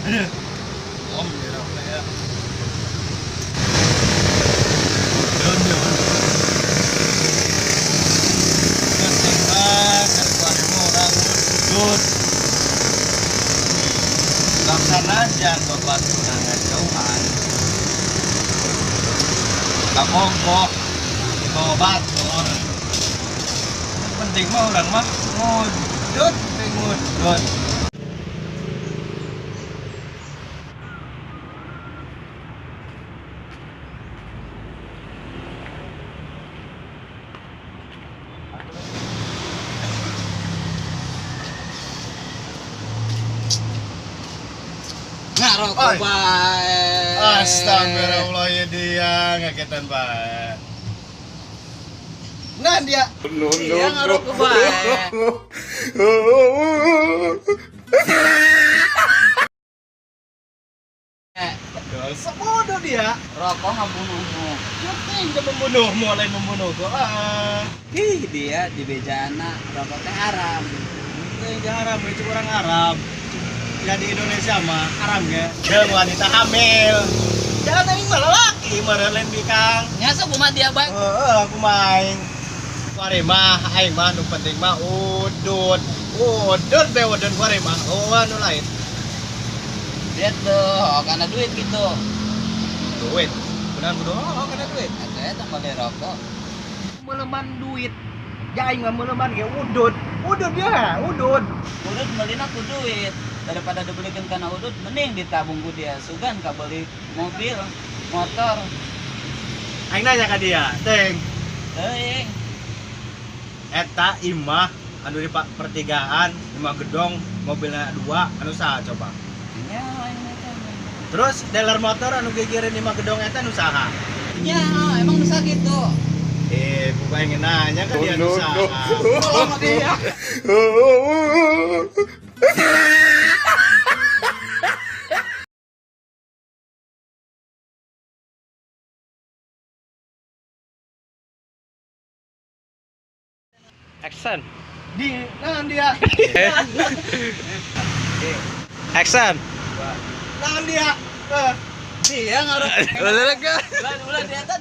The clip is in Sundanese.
Aduh. Om ya ya. Laksana babaturan jauhan. Kapongko bawa batur. Penting mah urang mah ngudut ngudut. Ngarokok bae. Astagfirullah ya dia ngagetan bae. Nah dia. No, no, dia ngarokok bae. Sebodoh dia. Rokok ngebunuhmu. Siapa yang membunuhmu lain membunuhku. Ah. Ih, dia di bejana rokok teh haram. Itu yang haram, itu orang Arab. Ya di Indonesia mah haram ya. Jeung wanita hamil. Jangan aing mah lalaki meureun lain bikang. Nya sok kumaha dia bae. Heeh, aku main. Kuari mah aing mah nu penting mah udut. Udut be udut kuari mah. Oh anu lain. Lihat tuh, karena duit gitu. Duit. Benar kudu oh karena duit. Atuh eta mah rokok. Meleman duit. Ya aing mah meleman ge udut. Udut ya, udut. Udut meulina ku duit. Daripada dibelikan karena udut, mending ditabung ku dia. Sugan ka beli mobil, motor. Aing nanya ka dia, "Teng, teuing. Eta imah anu di pertigaan, imah gedong, mobilnya dua, anu saha coba?" Nya aing eta. Terus dealer motor anu gigireun imah gedong eta anu saha? Nya, emang nu sakitu. Bukan ingin nanya ke dia anu saha. Tolong dia. Action. Di naon dia? Action. Naon dia? Dia ngarok. Ulah Ulah dia teh.